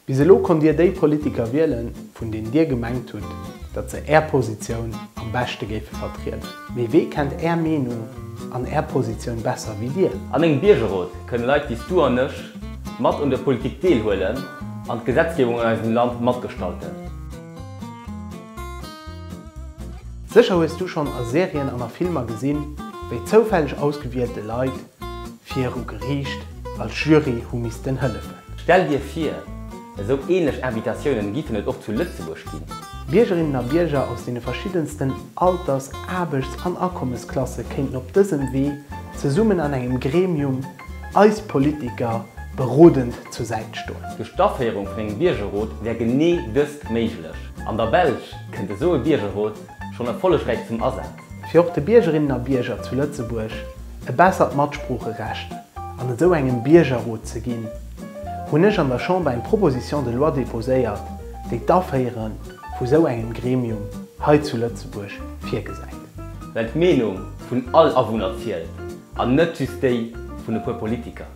Bis elo konnt Dir déi Politiker wielen, vun deenen Dir gemengt hutt, datt se Är Positioun am beschte géife vertrieden. Mee wee kennt Är Meenung an Är Positioun besser wéi Dir? An engem Biergerrot kënne Leit wéi s du an ech mat un der Politik deelhuelen an d'Gesetzgebung an eisem Land matgestalten. Sécher hues du schonn a Serien an a Filmer gesinn, wéi zoufälleg ausgewielte Leit viru Geriicht als Jury hu missten hëllefen. Stell dir vir, esou ähnlech Invitatiounen giffen et och zu Lëtzebuerg ginn. Biergerinnen a Bierger aus deene verschiddensten Alters-, Aarbechts an Akommesklasse kéinten op dësem Wee zesummen an engem Gremium eis Politiker berodend zur Säit stoen. Duerch d'Aféierung vun engem Biergerrot wär genee dëst méiglech. An der Belsch kënnt esou e Biergerrot schonn erfollegräich zum Asaz. Fir och de Biergerinnen a Bierger zu Lëtzebuerg e bessert Matsproocherecht an esou engem Biergerrot ze ginn, hunn ech an der Chamber eng Proposition de loi déposéiert, déi d'Aféiere vu sou engem Gremium hei zu Lëtzebuerg virgesäit. Well d'Meenung vun all Awunner zielt an net just déi vun e puer Politiker.